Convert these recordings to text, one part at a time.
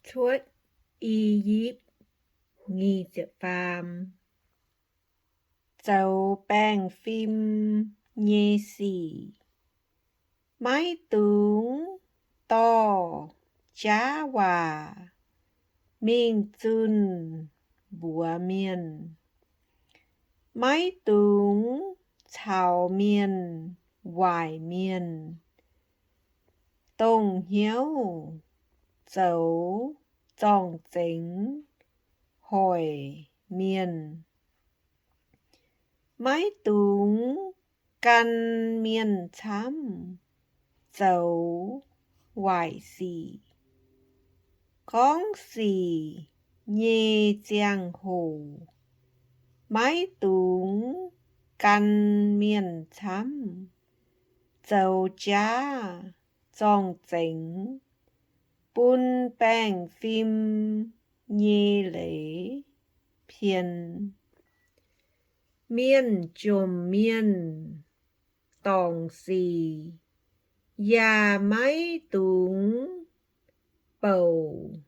Cuotv I^yipv. Nyic ziepc faam. Zoux baengh fim nyei sic. Maiv dungx dorh jaav waac mingh zunh mbuox mienh. Maiv dungx caux mienh waaic mienh, dongh hnyouv zoux zorng-zengx hoic mienh. Maiv dungx gan mienh camv zoux waaic sic. Gorngv sic nyei ziangh hoc maiv dungx gan mienh camv zoux jaav zorng-zengx bun baengh fim nyei leiz pien. Mienh jomc mienh dorngc sic yaac maiv dungx bouc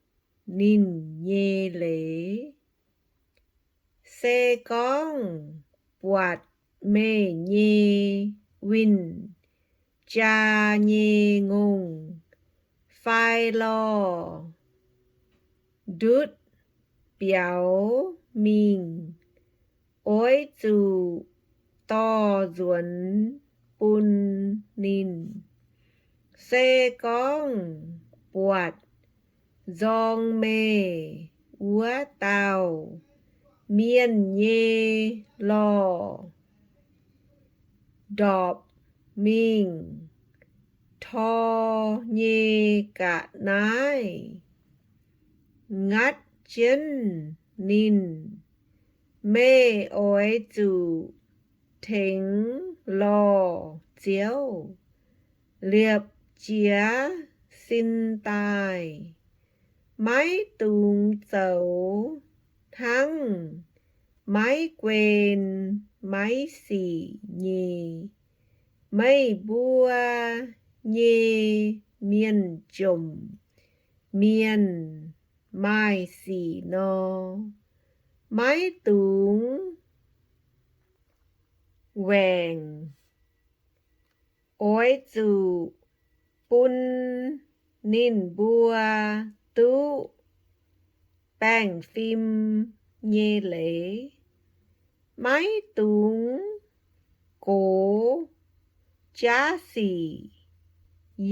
ninh nyei leiz. Se gorngv buatc meih nyei win-jaa nyei ngongh fai lorh ndutv biaux mingh, oix zuqc dorh nzuonx bun ninh. Se gorngv buatc nzorng meih wuov dauh mienh nyei lorh ndorpc mingh tor nyei ga'naaiv ngatv jienv ninh, meih oix zuqc tengx lorh ziouv liepc jiez sin daaih. Maiv dungx zoux hnangv maiv guen maiv sic nyei. Meih mbuo nyei mienh jomc mienh maaih sic nor, maiv dungx waengc. Oix zuqc bun ninh mbuo duqv baengh fim nyei leiz. Maiv dungx gox jaav sic,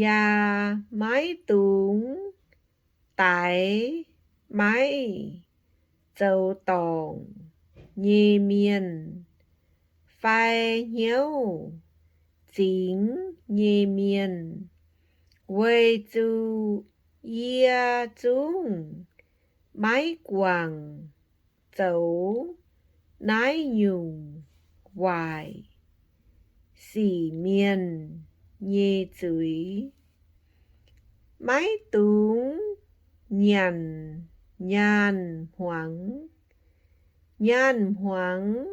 yaac maiv dungx daix maiv zoux dorngc nyei mienh fai hnyouv zingx nyei mienh, weic zuqc yie zungv maiv guangc zoux naaiv nyungc waaic sic mienh nyei zuiz. Maiv dungx nyanc nyaanh hmuangx. Nyaanh hmuangx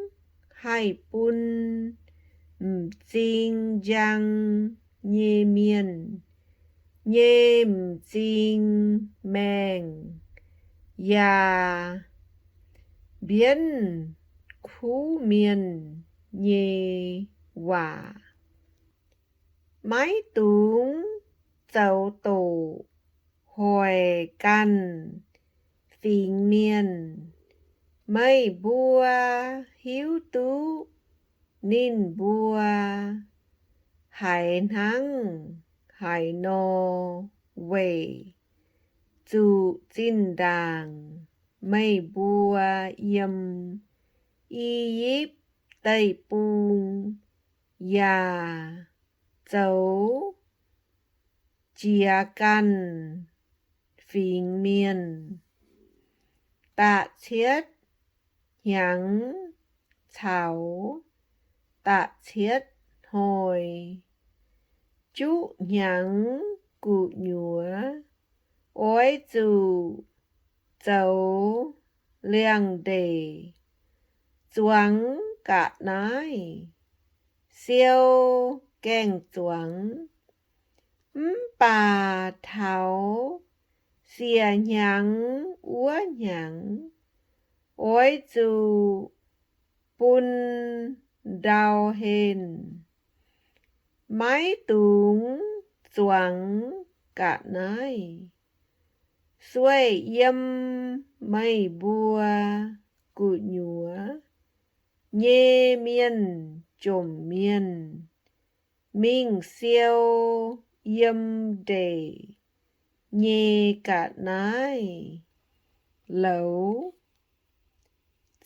haih bun m'zing njang nyei mienh nyei m'zing maengh, yaac mbienv kuv mienh nyei waac. Maiv dungx zoux doqc hoic ganh fingx mienh. Meih mbuo hiuv duqv ninh mbuo haiz hnangv haaix nor weic zuqc zinh ndaangc meih mbuo yiem I^yipv Deic-Bung yaac zoux jiez ganh fingx mienh da'cietv hnyangx caux da'cietv hnoi, juqv hnyangx gu'nyuoz oix zuqc zoux liangx-ndeic zuangx ga'naaiv, siou gaeng-zuangx. Mv baac taux siec hnyangx wuov hnyangx, oix zuqc bun ndau henh. Maiv dungx zuangx ga'naaiv sueih yiem meih mbuo gu'nyuoz nyei mienh jomc mienh mingh siou yiem ndeic nyei ga'naaiv louz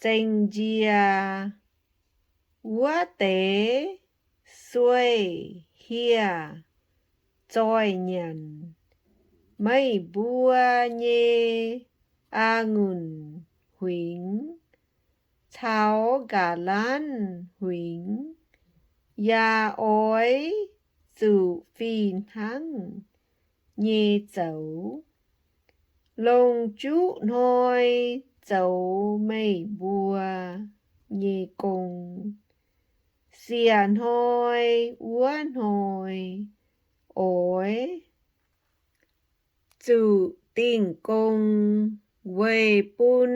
zengx njiec wuov deix sueih hieh zoih nyanc meih mbuo nyei a'ngunc huingx caux ga'lanv huingx, yaac oix zuqc fih hnangv nyei zoux. Longc juqv hnoi zoux meih mbuo nyei gong. Siec hnoi wuov hnoi oix zuqc dingh gong weic bun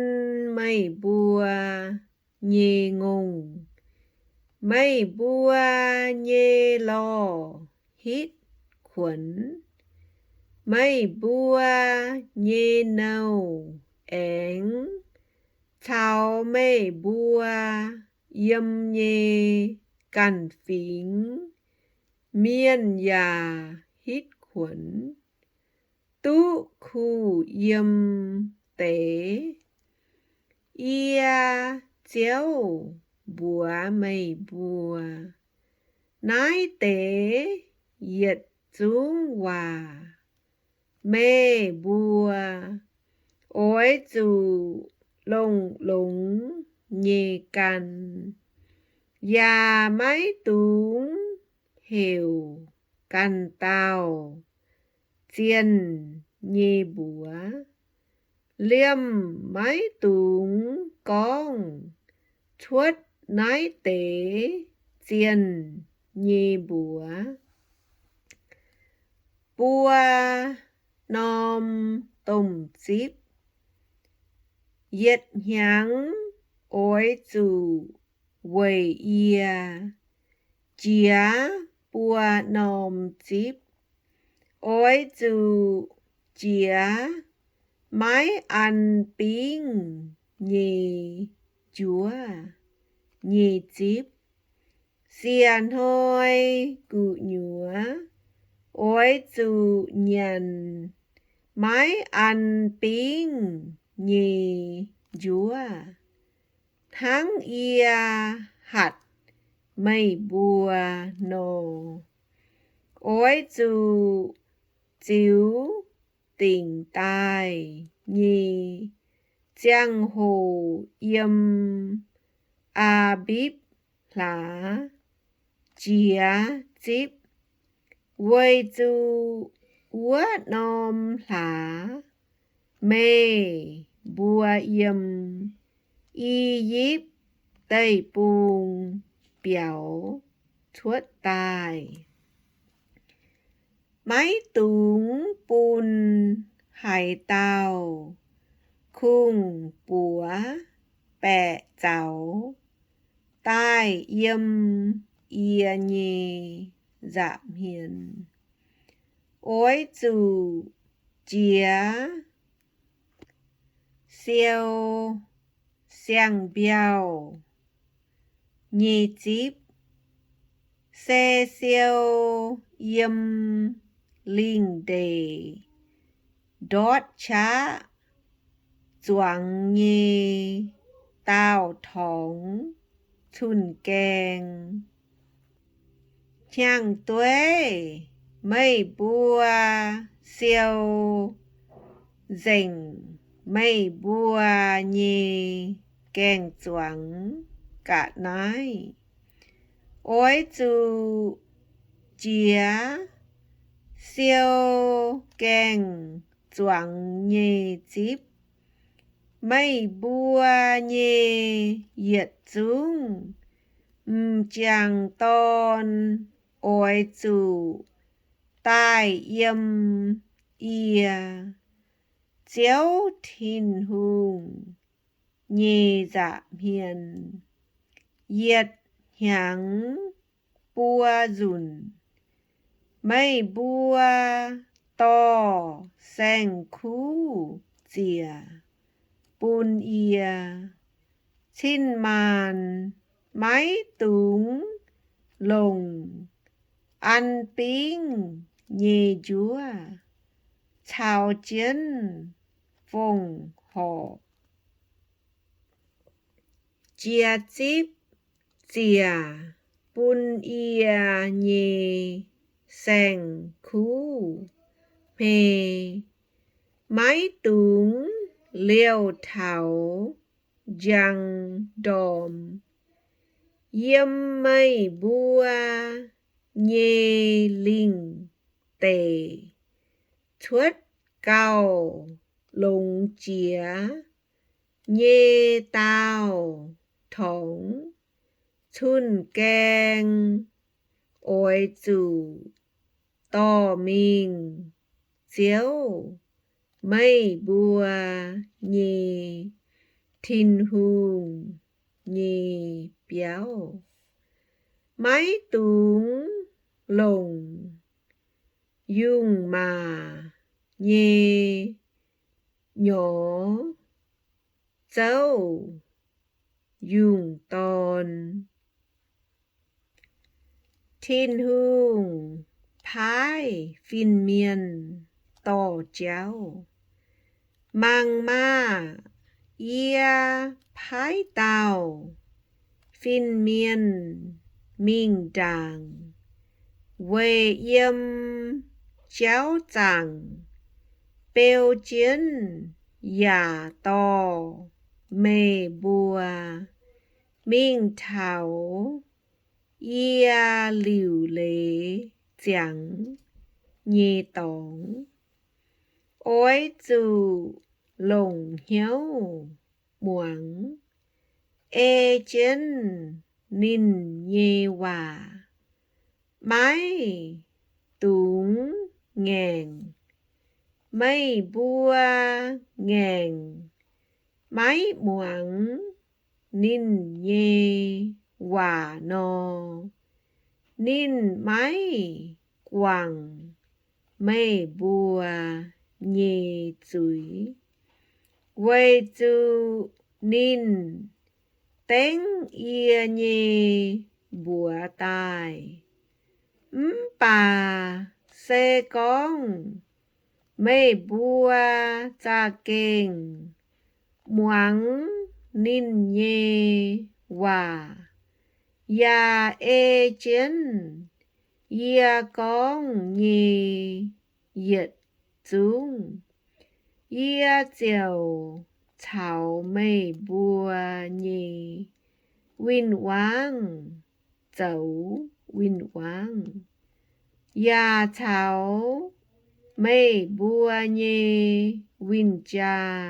meih mbuo nyei ngongh, meih mbuo nyei lorh hitv kuonx, meih mbuo nyei nouh aengx caux meih mbuo yiem nyei ganh fingx mienh yaac hitv kuonx, duqv kuh yiem deix. Yie Ziouv mbuox meih mbuo naaiv deix yietc zungv waac. Meih mbuo oix zuqc longx-longx nyei gan, yaac maiv dungx heuc ganh dauh zienh nyei mbuox. Liemh maiv dungx gorngv cuotv naaiv deix zienh nyei mbuox. Buo norm domh zipv. Yietc hnyangx oix zuqc weic yie jiex buo norm zipv. Oix zuqc jiex maiv an bingv nyei njuov nyei zipv. Siec hnoi gu'nyuoz oix zuqc nyanc maiv an bingv nyei njuov, hnangv yie hatc meih mbuo nor. Oix zuqc ziux dingc daaih nyei ziangh hoc yiem Aa^mbipv hlaax jiex zipv, weic zuqc wuov norm hlaax meih mbuo yiem I^yipv Deic-Bung biaux cuotv daaih. Maiv dungx bun haaix dauh kungx-buoz baeqc zaux daaih yiem yie nyei nza'hmien. Oix zuqc jiex siou siang-mbiauh nyei zipv, se siou yiem lingh ndeic ndortv qaqv zuangx nyei daauh torngx cun-gaeng. Hnyangx-dueiv meih mbuo siou nzengc meih mbuo nyei gaeng-zuangx ga'naaiv. Oix zuqc jiex siou gaeng-zuangx nyei zipv. Meih mbuo nyei yietc zungv m'jangc dorn oix zuqc daaih yiem yie Ziouv Tin-Hungh nyei nza'hmien yietc hnyangx buo nzunc. Meih mbuo dorh saeng-kuv ziec bun yie. Cin-maanc maiv dungx longc an bingv nyei njuov caux jienv fongc horc. Jiex zipv ziec bun yie nyei saeng-kuv hmei maiv dungx liouh taux njang ndorm. Yiem meih mbuo nyei lingh deic cuotv gauh longx jiex nyei daauh torngx cun-gaeng oix zuqc dorh mingh Ziouv, meih mbuo nyei Tin-Hungh, nyei biauv. Maiv dungx longc yungh maac nyei nyorx zouv yungh dorn. Tin-Hungh paaiv fin-mienh dorh jauv. Mangc maah! Yie paaiv dauh fin-mienh mingh ndaangc weic yiem jauv zaangc beu jienv yaac dorh meih mbuo mingh taux yie liuc leiz ziangx nyei dorngx. Oix zuqc longc hnyouv muangx, ei jienv ninh nyei waac. Maiv dungx ngaengc. Meih mbuo ngaengc maiv muangx ninh nyei waac nor, ninh maiv guangc meih mbuo nyei zuiz, weic zuqc ninh dengv yie nyei mbuox daaih. Mv baac se gorngv meih mbuo za'gengh muangx ninh nyei waac, yaac ei jienv yie gorngv nyei yietc zungv, yie ziouc caux meih mbuo nyei win-wangv zoux win-wangv, yaac caux meih mbuo nyei win-jaa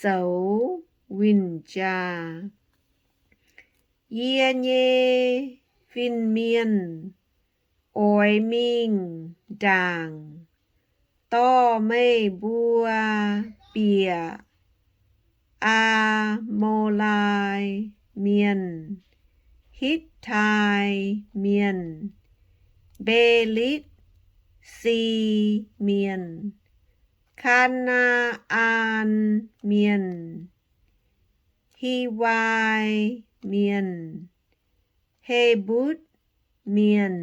zoux win-jaa. Yie nyei fin-mienh oix mingh ndaangc dorh meih mbuo bieqc Aa^mo^lai Mienh, Hitv^tai Mienh, Mbe^litv^si Mienh, Kaa^naa^an Mienh, Hiwai Mienh, Hebutv Mienh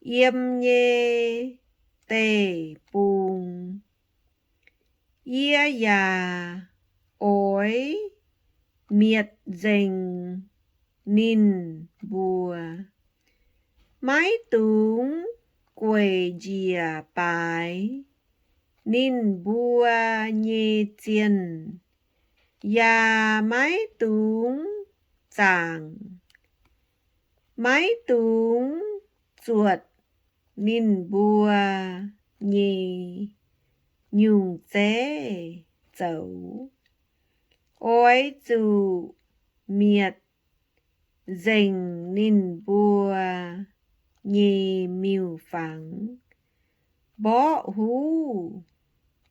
yiem nyei deic-bung. Yie yaac oix mietc nzengc ninh mbuo. Maiv dungx gueic njiec baaix ninh mbuo nyei zienh, yaac maiv dungx zaangc. Maiv dungx zuotc ninh mbuo nyei nyungc zeiv zoux. Oix zuqc mietc nzengc ninh mbuo nyei miuc-fangx, mborqv huv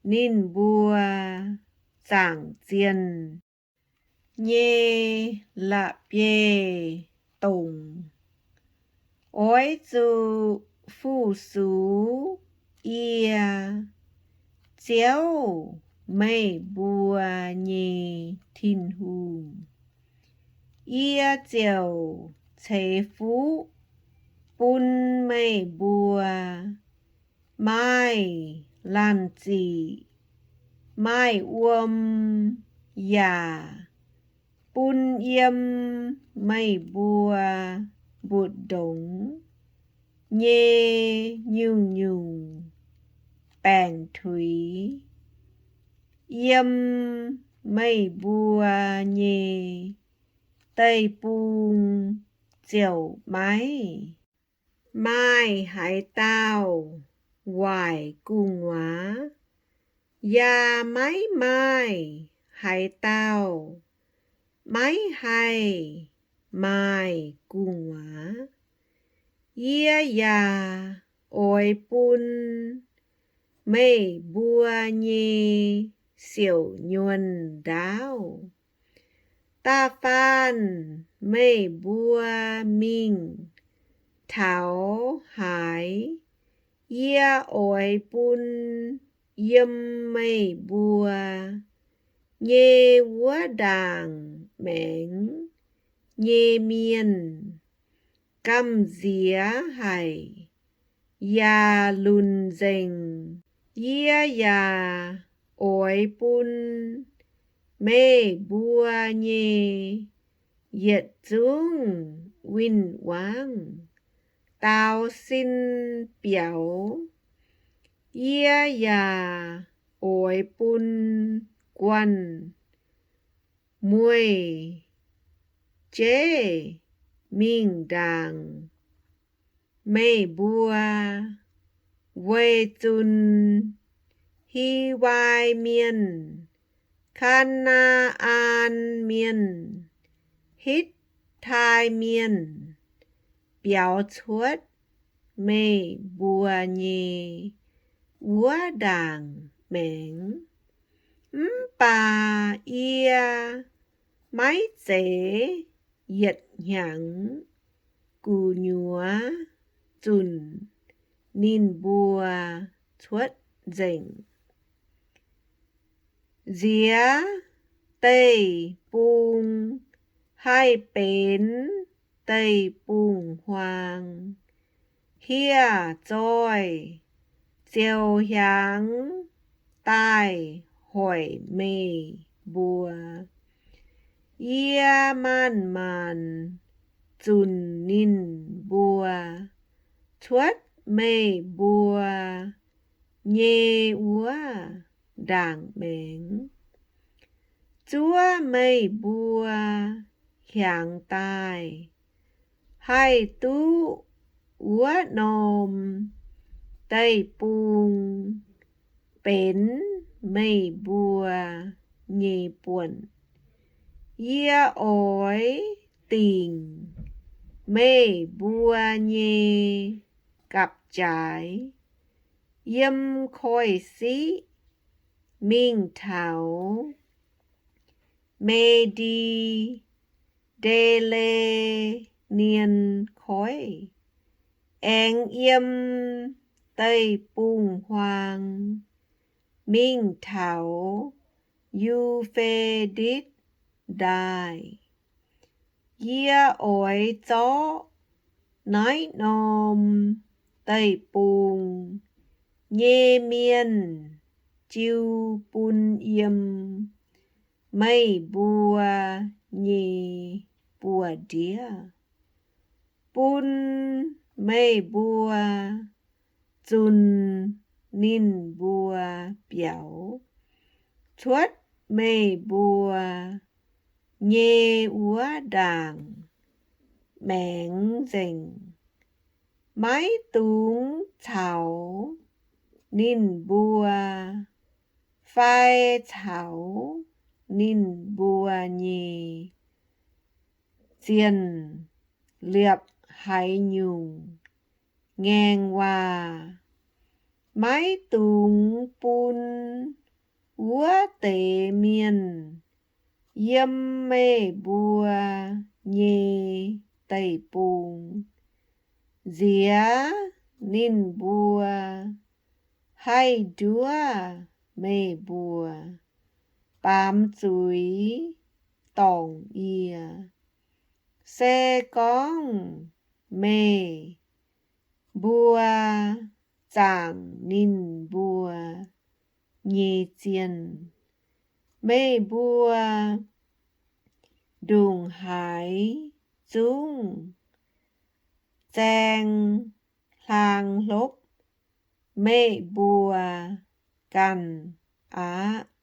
ninh mbuo zaangc zienh nyei la'bieiv-dongc. Oix zuqc fu-sux yie, Ziouv, meih mbuo nyei Tin-Hungh. Yie ziouc ceix fuqv bun meih mbuo maaih laanh ziqc, maaih wuom, yaac bun yiem meih mbuo mbutv-ndongx nyei nyungc-nyungc baengc tuix. Yiem meih mbuo nyei deic-bung ziouc maiv maaih haaix dauh waaic gu'nguaaz, yaac maiv maaih haaix dauh maiv haih maaih gu'nguaaz. Yie yaac oix bun meih mbuo nyei siouc nyuonh ndaauv, da'faanh meih mbuo mingh taux haaix, yie oix bun yiem meih mbuo nyei wuov ndaangc maengx nyei mienh gamh nziex haic, yaac lunc nzengc. Yie yaac oix bun meih mbuo nyei yietc zungv win-wangv daaux sin biaux. Yie yaac oix bun guanh mueiz-jeiv mingh ndaangc meih mbuo, weic zunh Hiwai Mienh, Kaa^naa^an Mienh, Hitv^tai Mienh biaux cuotv meih mbuo nyei wuov ndaangc maengx. Mv baac yie maiv zeiz yietc hnyangx gu'nyuoz zunc ninh mbuo cuotv nzengc. Nziex deic-bung haih benx deic-bung-huaang, hieh zoih ziouc hiaangx daaih hoic meih mbuo. Yie maanc maanc zunc ninh mbuo cuotv meih mbuo nyei wuov ndaangc maengx, zuov meih mbuo hiaangx daaih haih duqv wuov norm deic-bung benx meih mbuo nyei buonc. Yie oix dingc meih mbuo nyei gapv-jaaix yiem Koiv-Siqv mingh taux Me^ndi^nde^le^nien Koiv, aengx yiem deic-bung-huaang mingh taux Yu^fe^ditv Ndaaih. Yie oix zorqv naaiv norm deic-bung nyei mienh jiu bun yiem meih mbuo nyei buoz-ndiev, bun meih mbuo zunc ninh mbuo biaux cuotv meih mbuo nyei wuov ndaangc maengx nzengc. Maiv dungx caux ninh mbuo fai caux ninh mbuo nyei zienh liepc haaix nyungc ngaengc waac. Maiv dungx bun wuov deix mienh yiem meih mbuo nyei deic-bung nziex ninh mbuo haih nduov meih mbuo baamz zuiz dorngc yie, se gorngv meih mbuo zaangc ninh mbuo nyei zienh. Meih mbuo ndongc haaix zungv zaeng hlaang hlopv meih mbuo ganh aqv.